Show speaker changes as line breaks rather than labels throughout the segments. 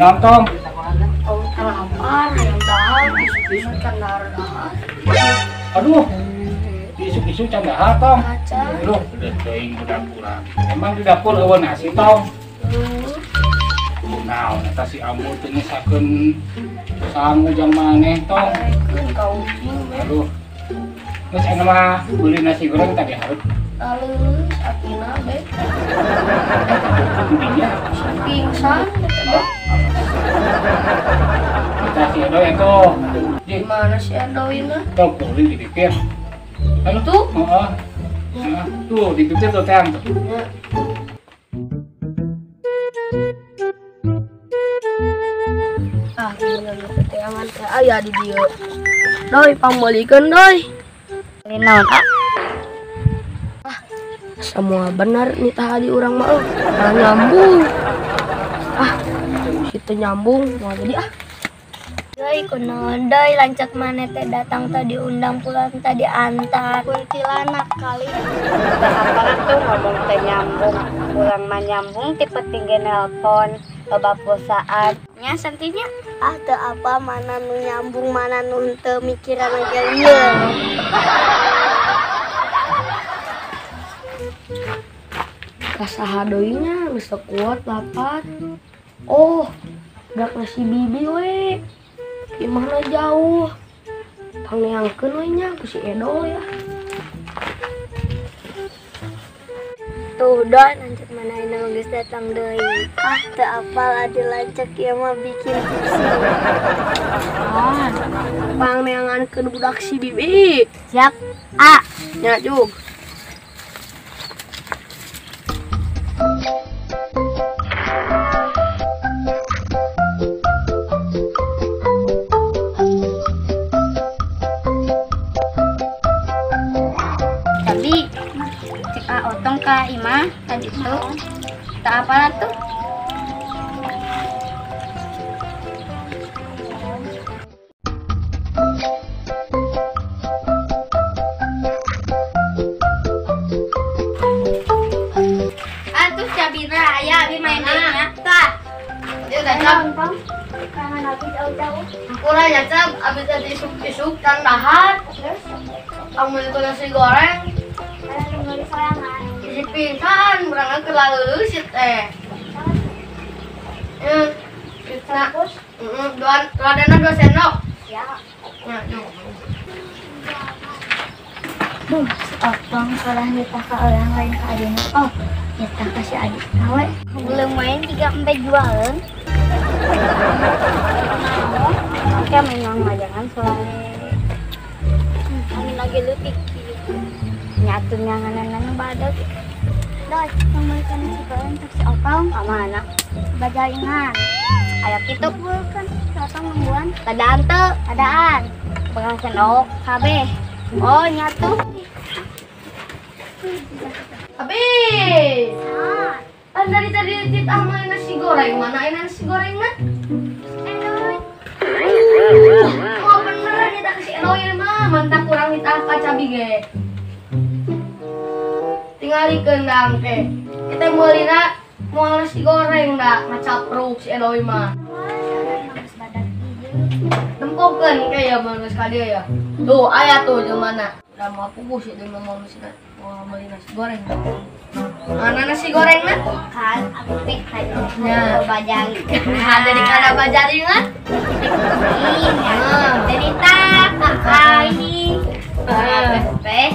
naon tong?
Oh, lapar, hayang dahar, isuk-isuk can dahar.
Aduh. Isuk-isuk can dahar tong. Aduh, udah teuing budak urang. Emang di dapur eueuh nasi tong? Naon eta si Ambu teu nyisakeun sangu jang maneh tong. Aduh. Geus aya mah beuli nasi goreng tadi hareup.
Alus atina be. Pingsan
kita si Edo itu.
Gimana si Edo ini?
Tuh guling di bibir. Halo
tuh?
Heeh. Tuh di bibir tuh teang tuh.
Ah, gimana teangan teh aya di dieu. Doi pangmeulikeun doi.
Naon ah?
Semua benar nih tadi orang mah nyambung. Ah, itu nyambung mau jadi ah.
Doi kunaon doi lancak mana teh datang tadi undang pulang tadi antar kuntilanak kali.
Apa tuh ngomong teh nyambung, kurang mah nyambung tipe tinggi nelpon loba pulsaan.
Nya santinya ah teu apa mana nu nyambung mana nu teu mikiran aja lieur.
Kasaha deui nya geus kuat lapar. Oh, dak nasi bibi we. Gimana jauh? Pangneangkeun we nya ku si Edo ya.
Tuh doi lanjut mana ini geus datang deui. Ah, teu apal adi lancek ieu mah bikin pusing.
Ah, pangneangankeun budak si bibi.
Siap. A.
Nya jug.
Tapi cek otong ka imah tadi tuh tak apalah tuh. Atuh cabina aya abi main deui nya. Tah.
Dia udah cap.
Kangen abi jauh-jauh.
Kurang ya cap, abi tadi isuk-isuk can dahar. Kamu itu nasi goreng. Isi pingsan, berangkat ke lalu sih teh. Nah, dua 2 sendok.
Ya.
Nah,
duh, si Otong kalah nitah ke orang lain ke adina. Oh, nitah ke si adik nawe. Belum main 3 4 jualan.
Oke, main majangan soalnya.
Amin lagi lutik.
Nyatu nyanganan badak.
Doi, membelikan nasi goreng untuk si Otong.
Mana?
Bajaringan.
Ayo kitu.
Bukan si Otong nungguan.
Kadaan teu?
Kadaan.
Pegang sendok.
Kabeh.
Oh, nyatu.
Habis. Kan dari tadi titah main nasi goreng. Mana ini nasi gorengnya?
Edoy.
Oh, beneran nitah si Edoy mah. Mantap kurang nitah kacabi ge. Tingalikeun dang ke. Kita meulina moal nasi goreng da ngacapruk si Edoy mah. Tempokeun ke ya mah geus ka dieu ya. Tuh aya tuh jelmana. Udah mau pugus ya jelema mau meuli nasi goreng. Mana nasi gorengna?
Kan aku pik
nya
bajaringan.
Nah, jadi kada bajaringan?
Jadi tak ini. Teh,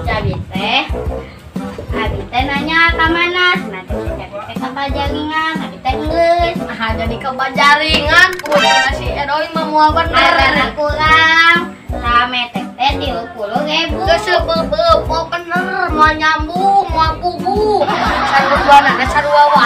cabi teh. Abi teh nanya ka mana? Nanti cabi teh ka bajaringan, abi teh geus.
Ah, jadi ke bajaringan, kudu nasi Edoy mah moal bener.
Karena kurang. Rame teh 30.000.
Geus seubeuh-beuh, moal bener, moal nyambung, moal puguh. Sarua na sarua wae.